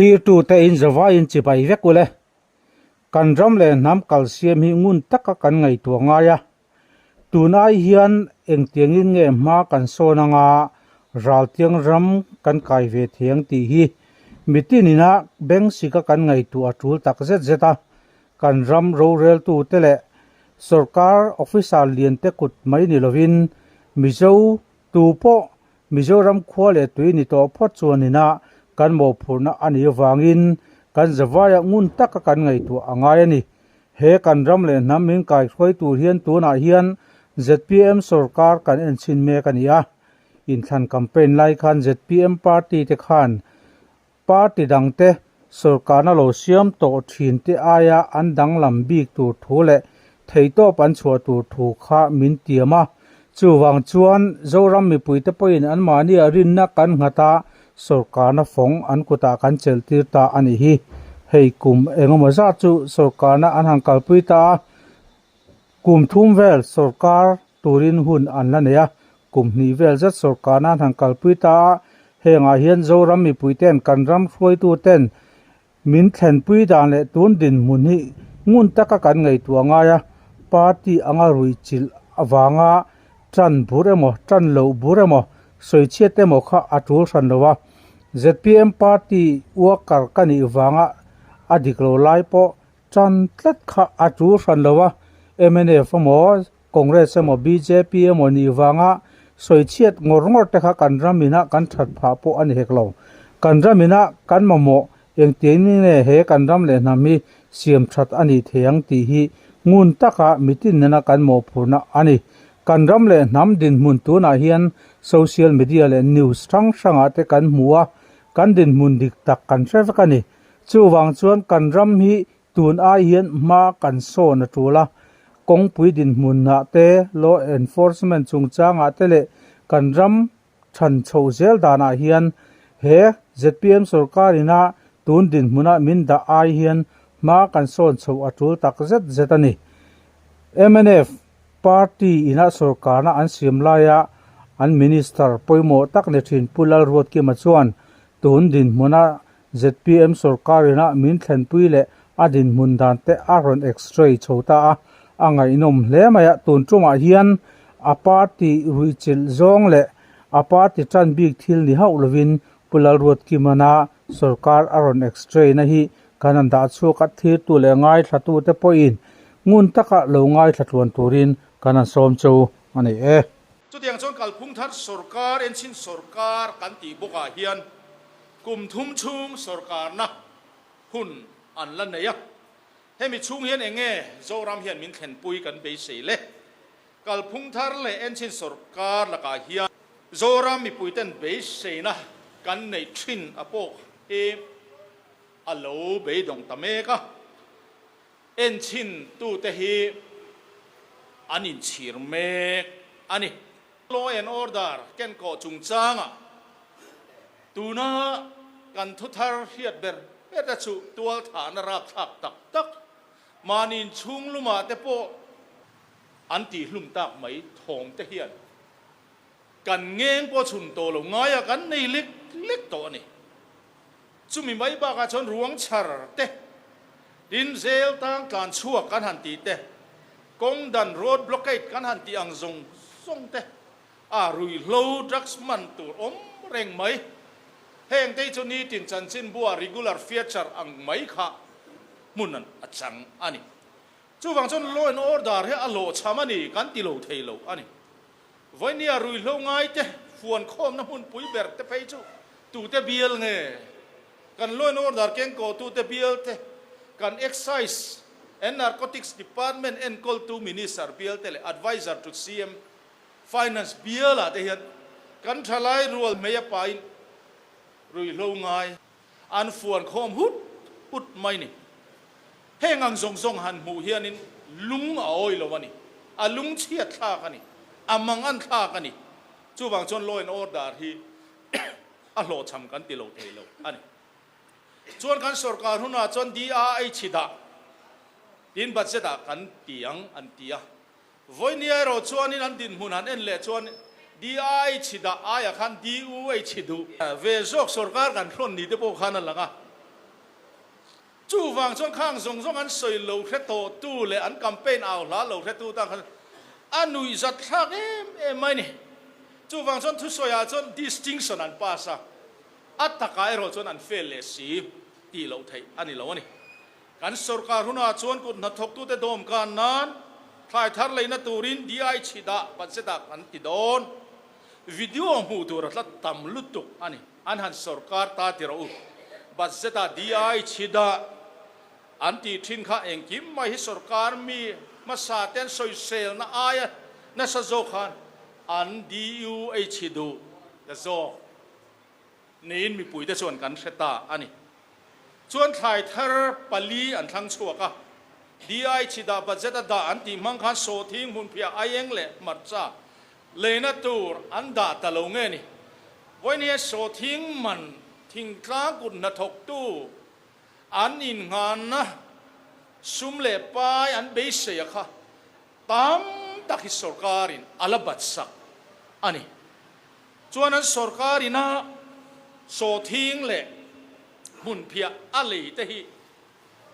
Thlirtute in zavaiin chibai vek ule. Kan ram leh hnam kalsiam hi ngun taka kan ngaihtuah ngai a. Tun ai hian engtiangin nge hma kan sawn anga raltiang ram kan kai ve thei ang tih hi mitin ina beng sika kan ngaihtuah a tul tak zet zet a. Kan ram roreltute leh sorkar officer liante kut mai ni lovin Mizo tu pawh Mizoram khua leh tui ni tawh phawt chuan ina kan mawhphurhna a nih avangin kan zavaia ngun taka kan ngaihtuah a ngai a ni. He kan ram leh hnam min kaihruai tur hian tunah hian zpm sorkar kan enchhin mek a ni a. Inthlan campaign lai khan zpm party te khan party dangte sorkarna lo siam tawh thin te aia an danglam bik tur thu leh theihtawp an chhuah tur thu kha min tiam a. Chuvang chuan Zoram mipuite pawhin anmahnia rinna kan nghat a, sorkarna fawng an kutah kan chelh tir ta a nih hi. Hei kum engemaw zat chu sorkarna an han kalpui ta a, kum thum vel sorkar turin hun an la nei a, kum hnih vel zet sorkarna an han kalpui ta a, hengah hian Zoram mipuite'n kan ram hruaituten min thlenpui dan leh tun dinhmun hi ngun taka kan ngaihtuah ngai a, party anga ruihchilh avanga tan bur emaw tan loh bur emaw sawichhiat emaw kha a tul hran lo a, zpm party worker ka nih vanga a dik lo lai pawh tan tlat kha a tul hran lo a, mnf emaw Congress emaw bjp emaw nih vanga sawichhiat ngawr ngawr te kha kan ram inah kan that phah pawh a ni hek lo. Kan ram inah kan mamawh engtiang nge he kan ram leh hnam hi siam that a nih thei ang tih hi ngun taka mitin nena kan mawhphurhna a ni. Kan ram leh hnam dinhmun tunah hian social media leh news hrang hrangah te kan hmu a, kan dinhmun dik tak kan hre vek a ni. Chuvang chuan kan ram hi Tun ai hian hma kan sawn a tul a, kawngpui dinhmunah te, law enforcement chungchangah te leh kan ram than chhoh zel danah hian he zpm sorkar ina tun dinhmuna min dah ai hian hma kan sawn chhoh a tul tak zet zet a ni. Mnf party ina sorkarna an siam laia an minister pawimawh tak ni thin Pu Lalruatkima chuan tun dinhmuna Zpm sorkarin a min thlenpui leh a dinhmun dan te a rawn x-ray chho ta a, a ngaihnawm hle mai a, tun tumah hian a party ruihchilh zawng leh a party tan bik thil ni hauh lovin Pu Lalruatkimana sorkar a rawn x-ray na hi kan han dah chhuak a, thirtu leh ngaithlatu te pawhin ngun taka lo ngaithla tluan turin kan han sawm chu a ni e. Chutiang chuan kalphung thar sorkar, enchhin sorkar kan tih bawkah hian Kum thum chhung sorkarna hun an la nei a, hemi chhung hian eng nge Zoram hian min thlenpui kan beisei le? Kalphung thar leh enchhin sorkar lakah hian Zoram mipuiten beiseina kan neih thin a pawh hi a lo beidawng ta mek a, enchhin tute hi an inchhir mek a ni. Law and Order kenkawh chungchangah tuna kan thuthar hriat ber ber te chu tualthahna rapthlak tak tak mahni inchhung lumah te pawh an tihhlum tak mai thawm te hian kan ngeng pawh chhun tawh lo ngaia kan nei lek lek tawh a ni. Chumi mai bakah chuan ruang chhar te, tin zel tang tlan chhuak kan han tih te, kawng dan road blockade kan han tih ang zawng zawng te, a ruihhlo drugs man tur awm reng mai. Heng te hi chu nitin chanchinbua regular feature ang mai kha hmun a chang a ni. Chuvang chuan law and order hi a hlawhchham a ni kan ti lo thei lo a ni. Vawinia ruihhlo ngaite fuan khawmna hmunpui ber te phei chu tute bial nge? Kan Law and Order kengkawhtute bial te, kan Excise and Narcotics Department enkawltu Minister bial te leh Adviser to CM Finance bialah te hian kan thalai rual hmei a pain ruihhlo ngai an fuan khawm hut hut mai ni. Heng ang zawng zawng han hmuh hianin lung a awi lo a ni, a lung chhiat thlak a ni, a mangan thlak a ni. Chuvang chuan law and order hi a hlawhchham kan ti lo thei lo a ni. Chuan kan sorkar hunah chuan DRH dah tin budget ah kan ti ang an ti a. Vawinia erawh chuanin an dinhmun han en leh chuan DIH dah aiah khan DUH duh ve zawk sorkar kan hrawn ni te pawh khan a lang a. Chuvang chuan khang zawng zawng an sawi lo hre tawhtu leh an campaign au hla lo hretu tan khan a nuihzat thlak em em mai ni. Chuvang chuan thusawiah chuan distinction an pass a, a takah erawh chuan an fail leh si tih loh theih a ni lo a ni. Kan sorkar hunah chuan kut hnathawktute dawmkan nan thlai thar leina turin DI chhi dah budget ah kan ti dawn. Video hmuh tur a tla tam lutuk a ni. An han sorkar ta ti rawh u. Budget ah DI chhi dah an tih thin kha engkim mai hi sorkar mi hmasa te an sawiselna aia nasa zawk khan an DU ei chhi duh ta zawk niin mipuite chuan kan hre ta a ni. Chuan thlai thar pali an thlang chhuak a, DI chhidah budget a dah an tih hmang khan sawhthing hmunphiah aieng leh hmarcha leina tur an dah ta lo nge ni. Vawiin hian sawhthing man thingtlang kut hnathawktu an innghahna sum leh pai an beisei a kha tam tak hi sorkarin a la batsak a ni. Chuan an sorkar ina sawhthing leh hmunphiah a lei te hi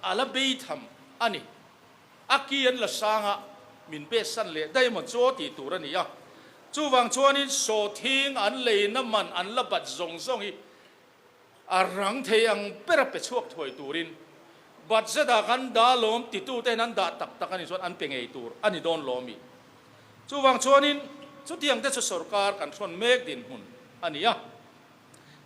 a la bei tham a ni. A ki an la sang a, min besan leh daih emaw chu aw tih tur a ni a. Chuvang chuanin sawhthing an leina man an la bat zawng zawng hi A rang thei ang bera pe chhuak thuai turin budget ah kan dah lawm titute hian an dah tak tak a nih chuan an pe ngei tur a ni dawn lawm i. Chuvang chuanin chutiang te chu sorkar kan hrawn mek dinhmun a ni a.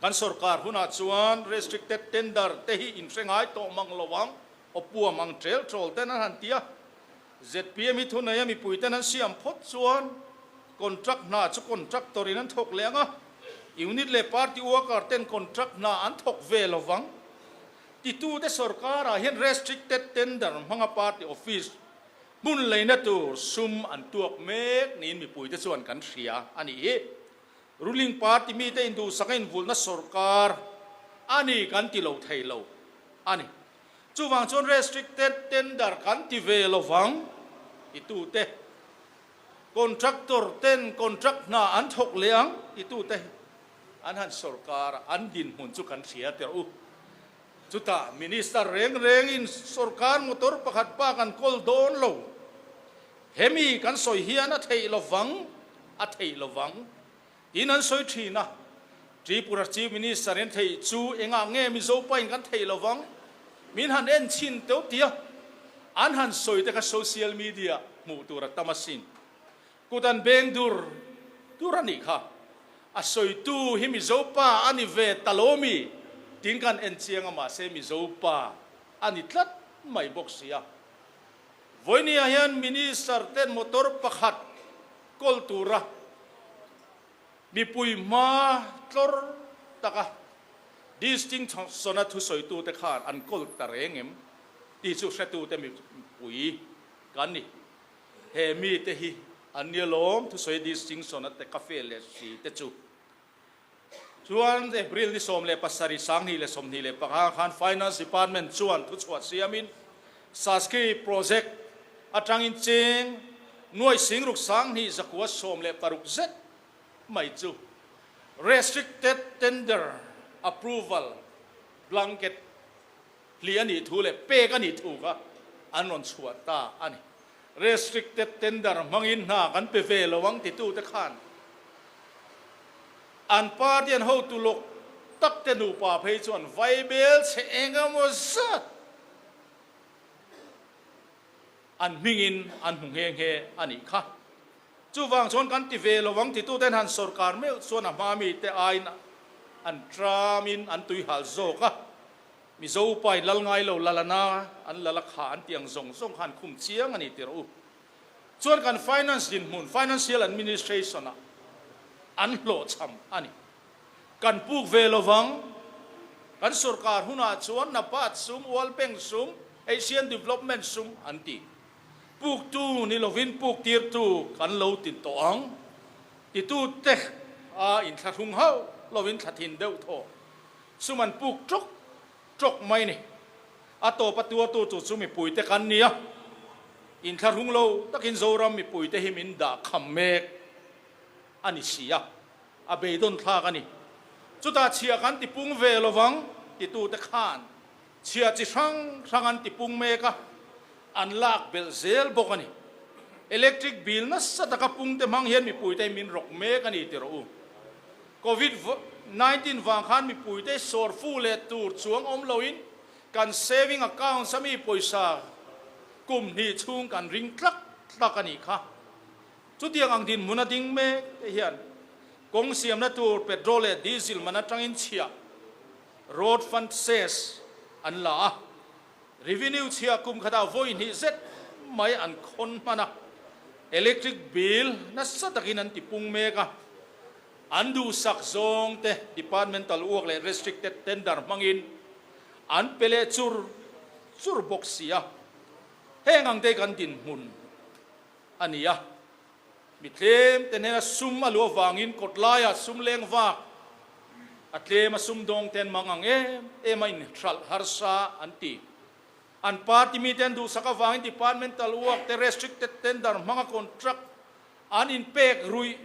Kan sorkar hunah chuan restricted tender te hi inhre ngai tawh mang lo ang, awpuam ang tel tawl ten an han ti a. Zpm hi thuneia mipuiten an siam phawt chuan contract hna chu contractor in an thawk leh ang a, unit leh party worker ten contract hna an thawk ve lo vang. Titute sorkarah hian restricted tender hmanga party office hmun leina tur sum an tuak mek niin mipuite chuan kan hria a nih hi. Ruling party mite induhsaka invulhna sorkar a ni kan ti lo thei lo a ni. Chuvang chuan restricted tender kan ti ve lo vang titute, contractor ten contract hna an thawk leh ang titute hi an han sorkar a, an dinhmun chu kan hria tirh u. Chutah minister reng rengin sorkar motor pakhat bak an kawl dawn lo. Hemi kan sawi hian a theih lo vang, a theih lo vang. Tiin an sawi thin a, Tripura Chief Minister in theih chu engah nge Mizo pain kan theih lo vang? Min han en chhin teuh tia an han sawi te kha social media hmuh tur a tam asin. Kut an beng dur dur a nih kha. A sawitu hi Mizo pa a ni ve ta lo mi? Tiin kan en chiang a mahse Mizo pa a ni tlat mai bawk si a. Vawinia hian Minister ten motor pakhat kawl tura mipui hma tlawr taka distinction-a thusawitute khan an kawl ta reng em tih chu hretute mipui kan ni. He mite hi an nia lawm thusawi distinction-a te cafe leh si te chu. Chuan April ni 17 2025 khan Finance Department chuan thuchhuah siamin Saski Project atangin cheng nuai singruk 2916 zet mai chu Restricted Tender Approval Blanket hli a nih thu leh pek a nih thu kha an rawn chhuah ta a ni. Restricted tender hmangin hna kan pe ve lo ang titute khan an party an hotu lawk tak te nupa phei chuan vaibel chhe eng emaw zat an hmingin an hmu nghe nghe a nih kha. Chuvang chuan kan ti ve lo ang tituten han sorkar meuh chuan a hma mite aiin an tramin an tuihal zawk a. Mizo upain lal ngai lo lalana an lal a kha an tih ang zawng zawng kha an khum chiang a ni tirh u. Chuan kan finance dinhmun, financial administration, ah an hlawhchham a ni. Kan puk ve lovang. Kan sorkar hunah chuan NABARD sum, World Bank sum, Asian Development sum an ti. Puktu ni lovin puktirtu kan lo ti tawh ang. Titute a inthlahrung hauh lovin thla thin deuh thaw. Sum an puk tawk tawk mai ni. A tawp a tuartu chu chu mipuite kan ni a, inthlahrung lo takin Zoram mipuite hi min dah kham mek a ni si a, a beidawn thlak a ni. Chutah chhiah kan tipung ve lovang titute khan. Chhia chi hrang hrang an ti pung mek a, an lak belh zel bawk a ni. Electric bill nasa taka pung te hmang hian mipuite hi min rawk mek a ni ti rawh u. Covid 19 vang khan mipuite sawr fu leh tur chuang awm loin kan saving accounts a mi pawisa kum hnih chhung kan ring tlak tlak a nih kha. Chutiang ang dinhmun a ding mek te hian kawng siamna tur petrol leh diesel man atangin chhiah Road Fund Cess an la a, revenue chhia kum khatah vawi hnih zet mai an khawn hman a, electric bill nasa takin an ti pung mek a, an duhsak zawng te departmental work leh restricted tender hmangin an pe leh chur chur bawk si a, heng ang te kan dinhmun a ni a. Mi tlem te hnena sum a luh avangin kawt laiah sum leng vak a tlem a sum dawng ten mang ang em em a inhralh harsa an ti. An party mite an duhsak avangin departmental work te restricted tender hmanga contract an inpek ruih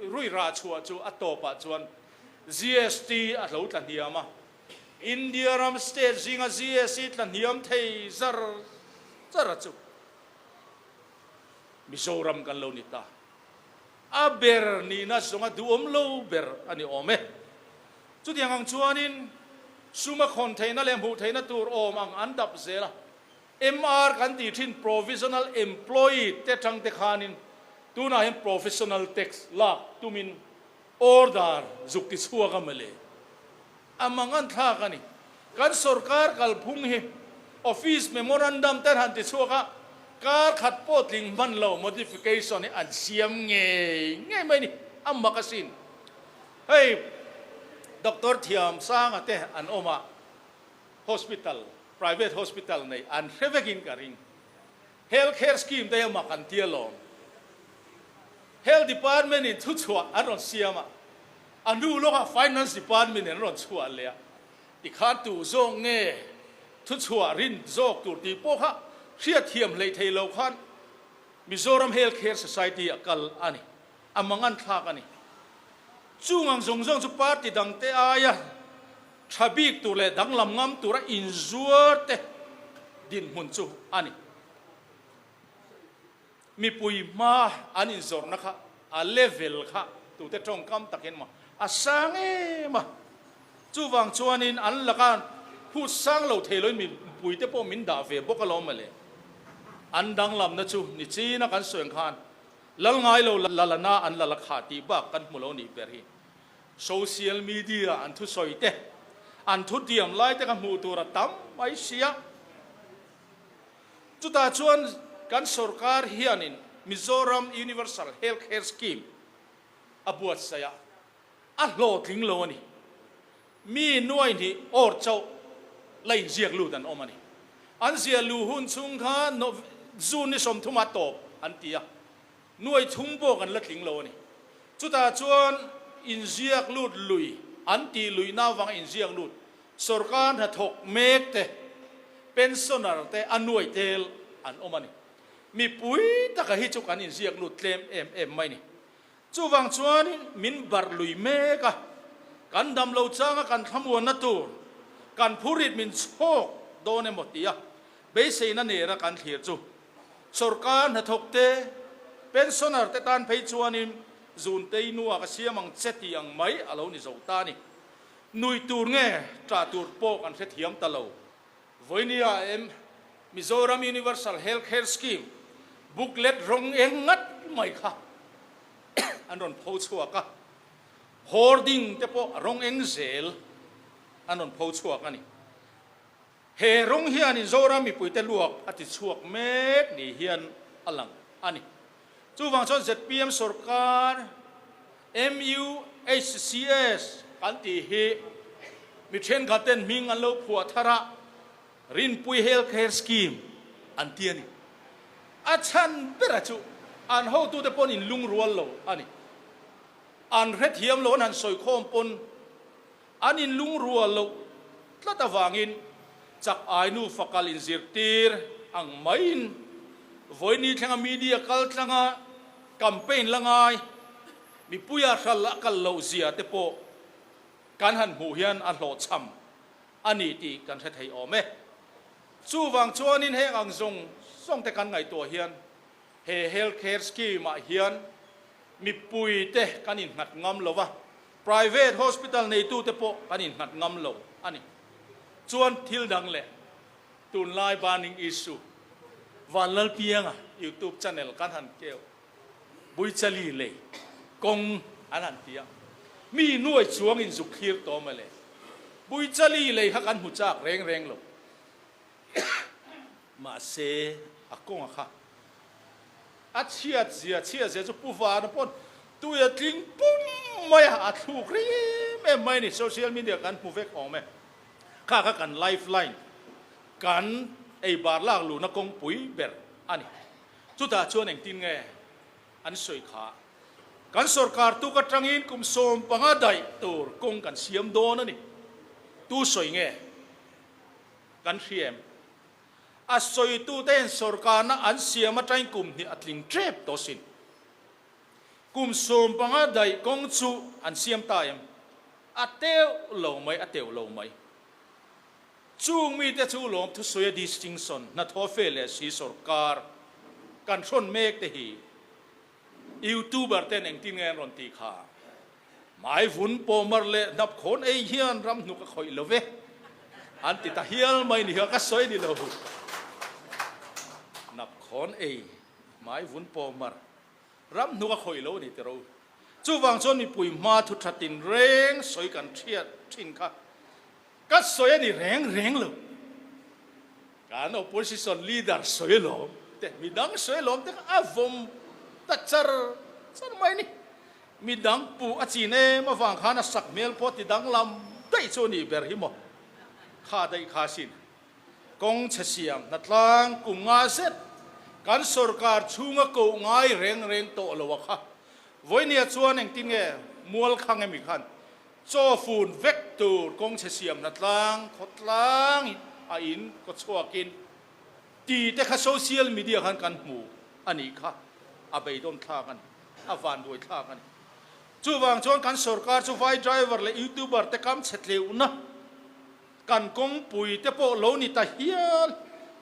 ruih rah chhuah chu a tawpah chuan GST a hlo tla hniam a. India ram state zinga GST tla hniam thei zar zar a chu. Mizoram kan lo ni ta. A ber nihna zawnga duhawm lo ber a ni awm e. Chutiang ang chuanin suma khawn theihna leh hmuh theihna tur awm ang an dap zel a. MR kan tih thin provisional employee te tang te khanin tunah hian professional tax lak tumin order zuk ti chhuak a mawle. A mangan thlak a ni. Kan sorkar kalphung hi office memorandum te han ti chhuak a, kar khat pawh tling hman lo modification hi an siam ngei ngei mai a ni. A mak asin. Hei Doctor Thiamsanga te an awm a, hospital, private hospital nei an hre vekin ka ring. Health care scheme te hi a mak an ti alawm. Health department in thuchhuah an rawn siam a, a hnu lawkah Finance department in an rawn chhuah leh a, tikhan tu zawk nge thuchhuah rin zawk tur tih pawh kha hriatthiam hleih thei lo khan Mizoram Health Care Society a kal a ni, a mangan thlak a ni. Chung ang zawng zawng chu party dangte aia tha bik tur leh danglam ngam tura inzuar te dinhmun chu a ni. Mipui hma an inzawrhna kha a level kha tute tawngkam takin maw a sang em a, chuvang chuanin an laka phut sang lo thei loin mipuite pawh min dah ve bawk alawm mawle. An danglamna chu ni china kan sawi ang khan lal ngai lo lalana an lal a khah tih bak kan hmu lo nih ber hi. Social media an thusawi te, an thutiam lai te kha hmuh tur a tam mai sia. Chutah chuan kan sorkar hianin Mizoram Universal Health Care Scheme a buatsaih a, a hlawhtling lo a ni. Mi nuai hnih awr chauh la inziak lut an awm a ni. An ziah luh hun chhung kha June ni 30 a tawp an ti a, nuai thum pawh kan la tling lo a ni. Chutah chuan inziak lut lui an tih luihna avanga inziak lut Sorkar hnathawk mek te, pensioner te a nuai tel an awm a ni. Mipui taka hi chu kan inziak lut tlem em em mai ni. Chuvang chuanin min barh lui mek a, kan dam lo changa kan thlamuanna tur, kan phurit min chhawk dawn emaw tia beiseina nena kan thlir chu sorkar hnathawk te, pensioner te tan phei chuanin zuntei nua ka siam ang che tih ang mai a lo ni zo ta a ni. Nui tur nge ṭah tur pawh kan hrethiam ta lo. Vawinia em Mizoram Universal Health Care Scheme booklet rawng eng ngat mai kha an rawn pho chhuak a, hoarding te pawh rawng eng zel an rawn pho chhuak a ni. He rawng hianin Zoram mipuite luak a ti chhuak mek ni hian a lang a ni. Chuvang chuan zpm sorkar MUHCS kan tih hi mi thenkhat ten hming an lo phuah thar a, Rinpui Health Care Scheme an ti a ni. A chhan bera chu an hotute pawn inlungrual lo a ni. An hrethiam lo an han sawikhawm pawn An inlungrual loh tlat avangin chak ai nufa kal inzirtir ang maiin vawiini thlenga media kal tlanga campaign la ngai mipuia hral a kal loh zia te pawh kan han hmuh hian a hlawhchham. a ni tih kan hre thei awm e. Chuvang chuanin heng ang zawng zawng te kan ngaihtuah hian he health care scheme ah hian mipui te kan innghat ngam lo a, private hospital neitu te pawh kan innghat ngam lo a ni. Chuan thil dang leh tunlai burning issue Vanlalpianga youtube channel kan han keu Buichali lei kawng an han ti a, mi nuai chuang in zuk thlir tawh mawle. Buichali lei kha kan hmu chak reng reng lo. Mahse, a kawnga kha a chhiat zia chhiat zia chu Pu Vana pawn tui a tling pum mai a, a thluk rim em mai a ni. Social media kan hmu vek awm e. Kha kha kan life line, kan ei bar lak luhna kawngpui ber a ni. Chutah chuan engtin nge an sawi kha? Kan sorkar tuk atangin kum 15 daih tur kawng kan siam dawn a ni. Tu sawi nge kan hria em? A sawitute in sorkarna an siam atangin kum hnih a tling tep tawh sin. Kum 15 daih kawng chu an siam ta em? A teuh lo mai, a teuh lo mai. Chung mite chu lawm thusawi a distinction hnathawh fe leh si sorkar kan hrawn mek te hi youtuber ten engtin nge an rawn tih kha? Hmai vun pawmar leh hnap khawn ei hian ram hnuk a khawih lo ve an ti ta hial mai ni kha ka sawi ni lo. Hnap khawn ei hmai vun pawmar ram hnuk a khawih lo a ni tiro. Chuvang chuan mipui hma thu tha tinreng sawi kan hriat thin kha Ka sawi a ni reng reng lo. Kan opposition leader sawi lawm te, midang sawi lawm te kha a vawm ta char char mai ni. Midang puh a chin em avang khan a sak hmel pawh ti danglam daih chu a nih ber hi maw. Kha daih kha sin. Kawng chhe siam hnatlang kum nga zet kan sorkar chhunga koh ngai reng reng tawh lo a kha. Vawinia chuan engtin nge mual khang emi khan Chaw fun vek tur kawng chhe siam hnatlang khawtlang a in kaw chhuakin ti te kha social media khan kan hmu a nih kha a beidawn thlak a ni, a vanduai thlak a ni. Chuvang chuan kan sorkar chu vai driver leh youtuber te kam chhe tleuhna kan kawngpui te pawh lo ni ta hial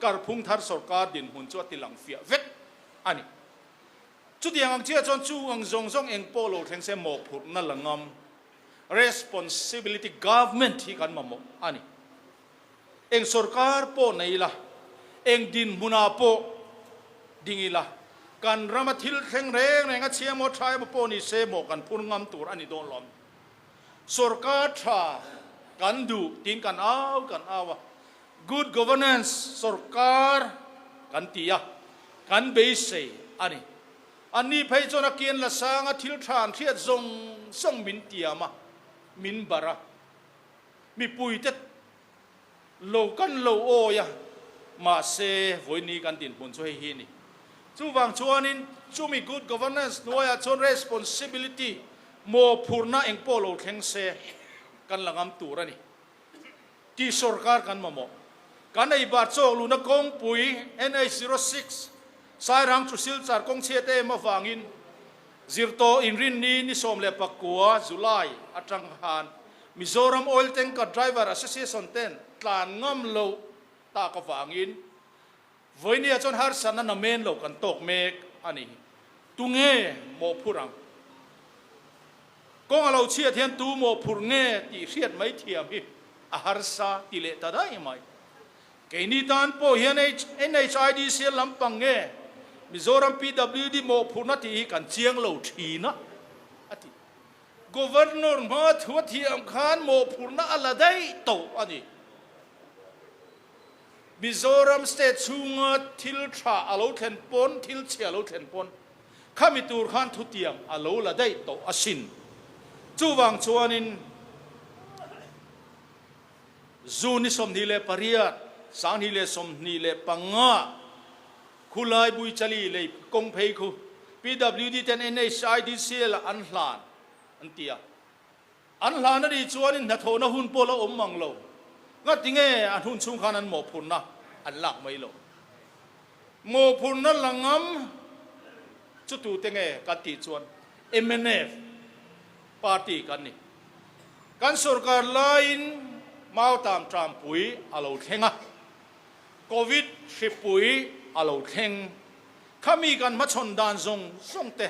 karphung thar sorkar dinhmun chu a ti lang fiah vek a ni. Chutiang ang chiah chuan chu ang zawng zawng eng pawh lo thleng se mawhphurhna la ngam, responsibility government, hi kan mamawh a ni. Eng sorkar pawh nei ila, eng dinhmunah pawh ding ila, kan rama thil thleng reng reng a chhia emaw tha emaw pawh ni se mawh kan phur ngam tur a ni dawn lo. Sorkar tha kan duh tiin kan au kan au a, Good governance sorkar kan ti a, kan beisei a ni. Anni phei chuan a kian la sang a, thil tha an hriat zawng zawng min tiam a, min barh a, mipuite lo kan lo awi a, mahse vawiini kan dinhmun chu hei hi a ni. Chuvang chuanin chumi good governance hnuaiah chuan responsibility, mawhphurhna engpawh lo thleng se kan la ngam tur a ni. Tih sorkar kan mamawh. Kan ei bar chawk luhna kawngpui NH 06 Sairang chu Silchar kawng chhiat em avangin Zirtawh Inrinni ni 19 July atang khan Mizoram Oil Tanker Driver Association ten tlan ngam loh tak avangin Vawinia chuan harsatna namen lo kan tawk mek a ni. Tunge mawhphurh ang? Kawng a lo chhiat hian tu mawhphurh nge tih hriat mai thiam hi a harsa ti leh ta daih mai. Keini tan pawh hian NHIDCL lampang nge Mizoram PWD mawhphurhna tih hi kan chiang lo thin a, a ti. Governor hma thu a thiam khan mawhphurhna a la daih tawh a ni. Mizoram state chhunga thil tha a lo thlen pawn, thil chhia a lo thlen pawn, khami tur khan thutiang a lo la daih tawh asin. Chuvang chuanin June ni 28, 2025 khulai Buichali lei kawng phei khu PWD ten NHIDCL ah an hlan an ti a. An hlan a nih chuanin hnathawhna hun pawh la awm mang lo. Ngati nge an hun chhung khan an mawhphurhna an lak mai lo? Mawhphurhna la ngam chu tute nge kan tih chuan mnf party kan ni. Kan sorkar laiin. Mautam Trampui a lo thleng a, Covid hripui a lo thleng. Khami kan hmachhawn dan zawng zawng te,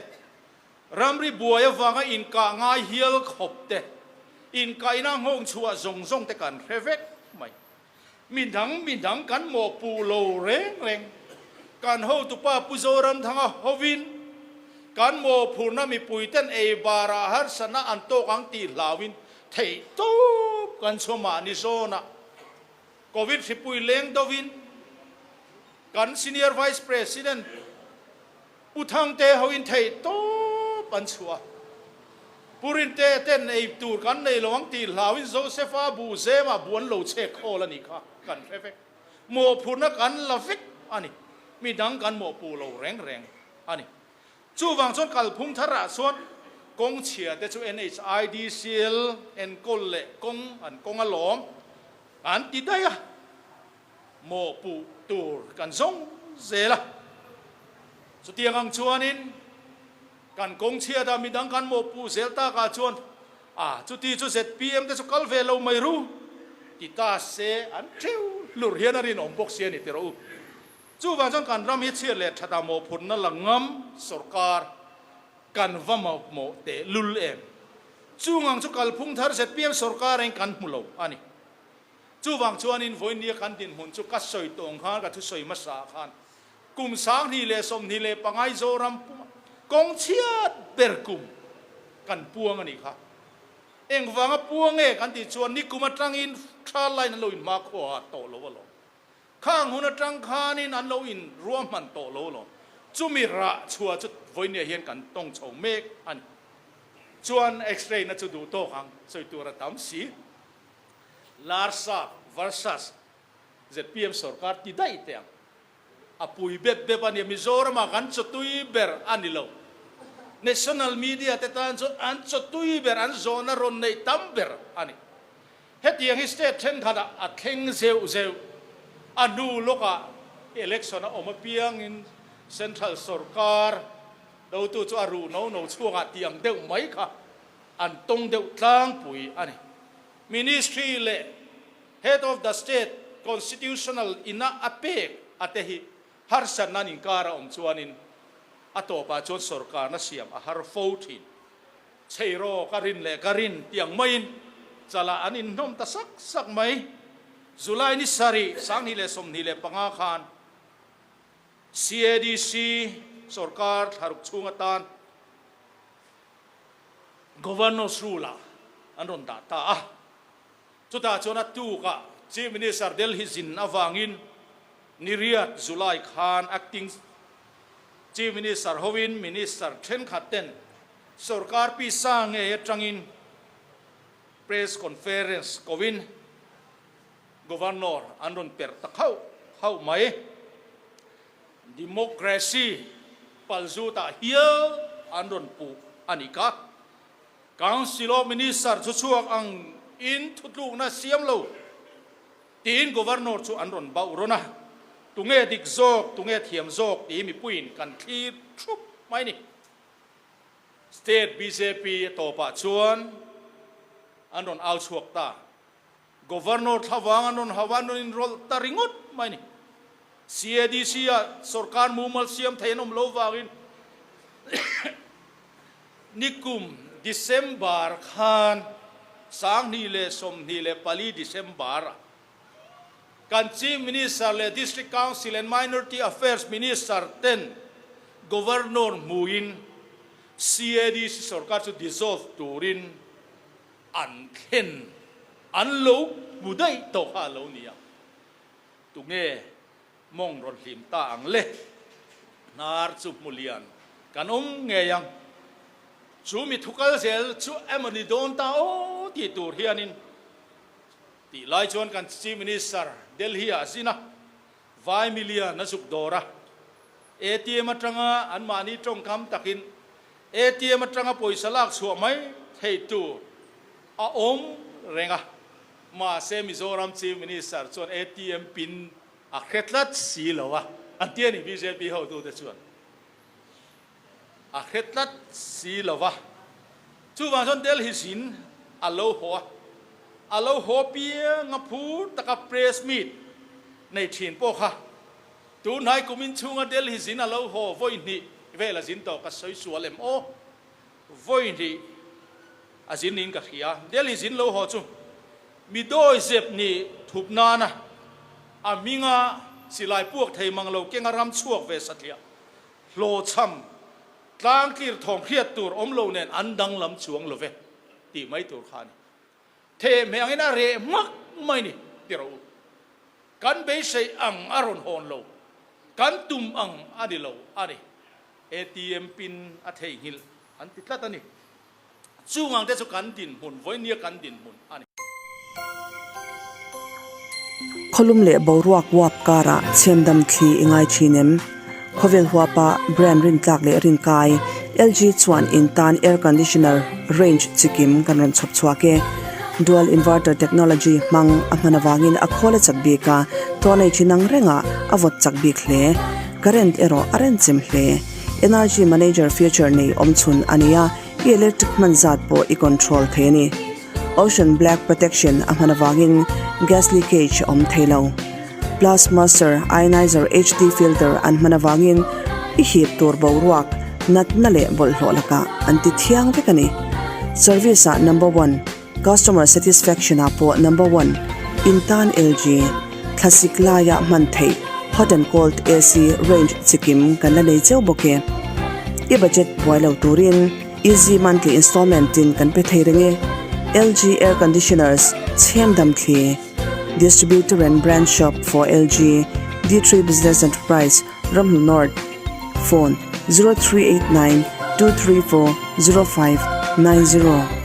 ramri buai avanga inkah ngai hial khawp te, inkaihna nghawng chhuah zawng zawng te kan hre vek mai. Mi dang mi dang kan mawhpuh lo reng reng. Kan hotupa Pu Zoramthanga hovin kan mawhphurhna mipuiten ei barah harsatna an tawk ang tih hlauin theih tawp kan chhuah mahni zawnah Covid hripui leng dovin kan Senior Vice President Pu Thangte hoin theih tawp an chhuah a. Pu Rinte ten ei tur kan nei lo ang tih hlauin Joseph-a bu zemah bu an lo chhek khawl a nih kha kan hre vek. Mawhphurhna kan la vek a ni. Mi dang kan mawhpuh lo reng reng a ni. Chuvang chuan kalphung tharah chuan kawng chhia te chu NHIDCL enkawl leh kawng an kawng alawm an ti daih a. Mawhpuh tur kan zawng zel a. Chutiang ang chuanin kan kawng chhiatah midang kan mawhpuh zel takah chuan a chuti chu zpm te chu kal ve lo mai ru ti ta se an theu hlur hian a rinawm bawk si a ni tiraw u. Chuvang chuan kan ram hi chhiat leh thatah mawhphurhna la ngam sorkar kan va mawhmawh teh lul em. Chung ang chu kalphung thar zpm sorkar in kan hmu lo a ni. Chuvang chuanin vawinia kan dinhmun chu ka sawi tawng khan ka thusawi hmasa khan kum 2025 Zoram puma kawng chhiat ber kum kan puang a nih kha. Engvanga puang nge kan tih chuan nikum atangin tha line an lo inhmakhua tawh lo alawm. Khang hun atang khanin an lo inruahman tawh lo alawm. Chumi rah chhuah chu vawinia hian kan tawng chho mek a ni. Chuan x-ray na chu duh tawk ang sawi tur a tam si. Larsa versus zpm sorkar ti daih teh ang. A pui bep bep a nia, Mizoramah kan chawtui ber a ni lo. National media te tan chuan an chawtui ber, an zawhna rawn neih tam ber a ni. Hetiang hi state thenkhatah a thleng zeuh zeuh. A hnu lawkah election a awm apiangin central sorkar dotu chu a ruh no no chhuakah tih ang deuh mai kha an tawng deuh tlangpui a ni. Ministry leh Head of the State Constitutional ina a pek a te hi harsatna an inkar a awm chuanin a tawpah chuan sorkarna siam a har fo thin. Chheiraw ka rin leh ka rin tih ang maiin chalah an inhnawm ta sak sak mai. July ni sarih, 2025 khan CADC sorkar thlaruk chhung atan Governor's Rule-ah an rawn dah ta a. Chutah chuan a tukah Chief Minister Delhi zin avangin niriat July khan Acting Chief Minister hovin Minister thenkhat ten sorkar pisa ngei atangin Press Conference kovin Governor an rawn perh ta khauh khauh mai. Democracy palzutah hial an rawn puh a ni kha. Council of Minister chu chhuak ang in thutlukna siam lo tiin Governor chu an rawn bauh rawn a. Tunge dik zawk, tunge thiam zawk tih mipuiin kan thlir thup mai ni. State bjp a tawpah chuan an rawn au chhuak ta. Governor thlavang an rawn hau a, an rawn inrawlh ta ringawt mai a ni. CADC-ah sorkar mumal siam thei an awm lo vangin nikum December khan 2024 December-ah kan Chief Minister leh District Council and Minority Affairs Minister ten Governor hmuin CADC sorkar chu dissolve turin An thlen an lo hmu daih tawh kha a lo ni a, tunge mawng rawn hlim ta ang le? Hnar chu hmu lian kan awm ngei ang. Chu mi thu kal zel chu emaw ni dawn ta aw tih tur hianin tih lai chuan kan Chief Minister Delhi ah a zin a, Vai milian a zuk dawr a, ATM atanga anmahni tawngkam takin ATM atanga pawisa lak chhuah mai theih tur a awm reng a, mahse Mizoram Chief Minister chuan ATM pin a hre tlat si lo a, an ti a ni bjp hotute chuan a hre tlat si lo a, chuvang chuan Delhi zin a lo haw a. A lo haw piang a phur taka press meet nei thin pawh kha tunhnai kumin chhunga Delhi zin a lo haw vawi hnih vel a zin tawh ka sawi sual em aw? Vawi hnih a zin niin ka hria. Delhi zin lo haw chu mi dawi zep nih thup nana a hminga silai puak thei mang lo kenga ram chhuak ve satliah hlawhchham tlangtlir thawm hriat tur awm lo nen an danglam chuang lo ve tih mai tur kha a ni. Thehmeh angin a reh hmak mai ni ti rawh u. Kan beisei ang a rawn hawn lo, kan tum ang a ni lo a ni. ATM pin a theihnghilh an ti tlat a ni. Chung ang te chu kan dinhmun, vawinia kan dinhmun a ni. Khawlum leh boruak uap karah chhemdam thli i ngai thin em? Khawvel huapa brand rintlak leh rinkai, LG chuan in tan air conditioner range chikim kan rawn chhawp chhuak e. Dual inverter technology hmang a hman avangin a khawl a chak bik a, tawh nei thin ang rengah a vawt chak bik hle. Current erawh a renchem hle. Energy manager feature nei awmchhun a ni a, i electric hman zat pawh i control thei a ni. Ocean Black Protection a hman avangin gas leakage a awm thei lo. Plus Master Ionizer HD filter an hman avangin i hip tur boruak, natna leh bawlhhlawh lakah an ti thiang vek a ni. Service ah number one, customer satisfaction ah pawh number one, in tan LG, thlasik laia hman theih hot and cold AC range chikim kan la nei cheu bawk e. I budget buai lo turin. Easy monthly installment in kan pe thei reng e. LG Air Conditioners, Chhemdam Thli, Distributor and Branch Shop for LG, D3 Business Enterprise, Ramhnu North, Phone, 0389 234 0590.